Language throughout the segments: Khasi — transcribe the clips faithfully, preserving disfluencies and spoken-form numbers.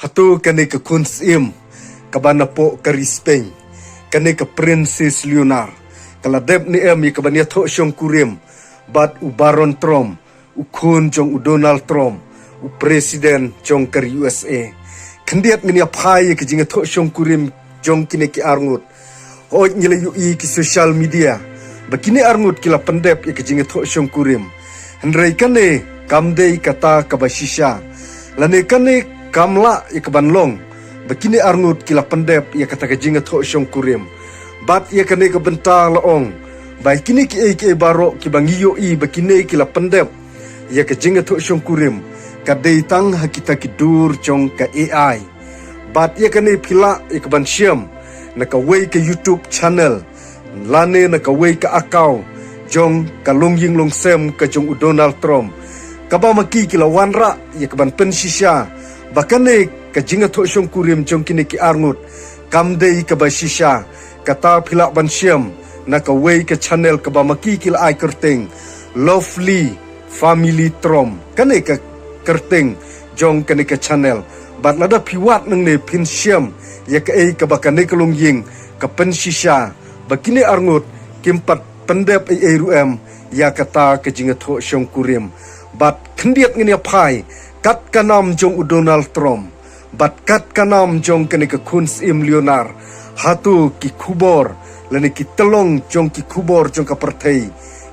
Hato kane ka khun syiem kaba napoh ka ri Spain, kane ka Princess Leonor, ka la dep ne em ïa kaban ïathoh shongkurim bad u Baron Trump, u khun jong u Donald Trump, u president jong ka ri U S A? Khyndiat ngin ïa phai ïa ka jingïathoh shongkurim jong kine ki arngut. Hooid, ngi la ïohi ki social media ba kine arngut ki la pyndep ïa ka jingïathoh shongkurim. Hynrei kane kam dei kata kaba shisha, lane kane kam lah ïa kaban long ba kine arngut ki la pyndep ïa kata ka jingïathoh shongkurim. Bad ïa kane ka bynta la ong ba kine kiei kiei baroh kiba ngi ïohi ba kine ki la pyndep ïa ka jingïathoh shongkurim ka dei tang ha kita ki dur jong ka A I. Bad ïa kane phi lah ïa kaban shem na kawei ka YouTube channel lane na kawei ka account jong ka longïing longsem ka jong u Donald Trump, kaba ma ki ki la wanrah ïa kaban pynshisha ba kane ka jingïathoh shongkurim jong kine ki arngut kam dei kaba shisha. Kata phi lah ban shem na kawei ka channel kaba ma ki ki la ai kyrteng Lovely Family Trump, kane ka kyrteng jong kane ka channel. Bad lada phi wad nangne phin shem ïa kaei kaba kane ka longïing ka pynshisha ba kine arngut kim pat pyndep ei ei ruh em ïa kata ka jingïathoh shongkurim. Bad khyndiat ngin ïa phai kat ka nam jong u Donald Trump bad kat ka nam jong kane ka khun syiem Leonor, hato ki khubor lane ki tyllong jong ki khubor jong ka pyrthei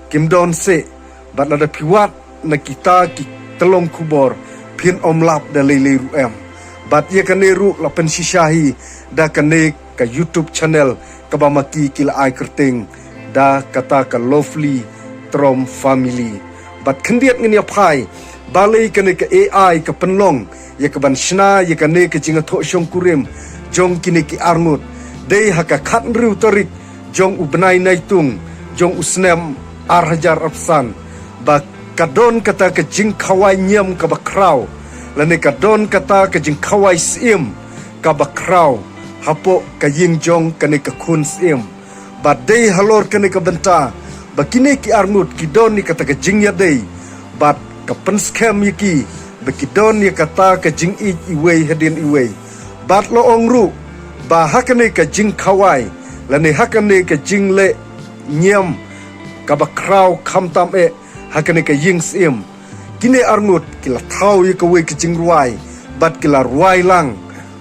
kim don seh? Bad lada phi wad na kita ki tyllong khubor phin ym lap da lei lei ruh em. Bad ïa kane ruh la pynshisha hi da kane ka YouTube channel kaba ma ki ki la ai kyrteng da kata ka Lovely Trump Family. Bad khyndiat ngin ïa phai balei kane ka A I ka pynlong ïa kaban shna ïa kane ka jingïathoh shongkurim jong kine ki arngut. Dei ha ka khathynriew tarik jong u bnai Naitung jong u snem ar hajar arphew san ba ka don kata ka jingkhawai niam kaba khraw lane ka don kata ka jingkhawai syiem kaba khraw hapoh ka ïing jong kane ka khun syiem. Bad dei halor kane ka bynta ba kine ki arngut ki don ïa kata ka jingïadei bad ka pynskhem ïa ki ba ki don ïa kata ka jingïeit iwei hadien iwei. Bad la ong ruh ba ha kane ka jingkhawai lane ha kane ka jingleh niam kaba khraw khamtam eh ha kane ka ïing syiem, kine arngut ki la thaw ïa kawei ka jingrwai bad ki la rwai lang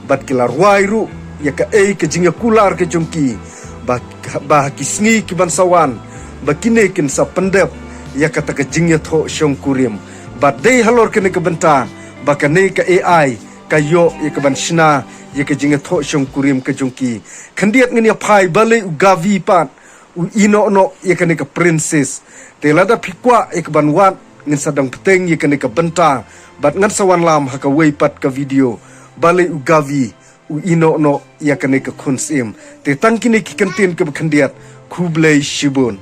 bad ki la rwai ruh ïa kaei ka jingïakular ka jong ki ba, ba ha ki sngi kiban sa wan ba kine kin sa pyndep ïa kata ka jingïathoh shongkurim. Bad dei halor kane ka bynta ba kane ka A I ka ïoh ïa kaban shna ïa ka jingïathoh shongkurim ka jong ki. Khyndiat ngin ïa phai balei u Gavi pat u ïeh noh noh ïa kane ka princess. Te lada phi kwah ïa kaban wad ngin sa dang bteng ïa kane ka bynta bad ngan sa wanlam ha kawei pat ka video balei u Gavi u ïeh noh noh ïa kane ka khun syiem. Te tang kine ki kyntien kaba khyndiat. Khublei shibun.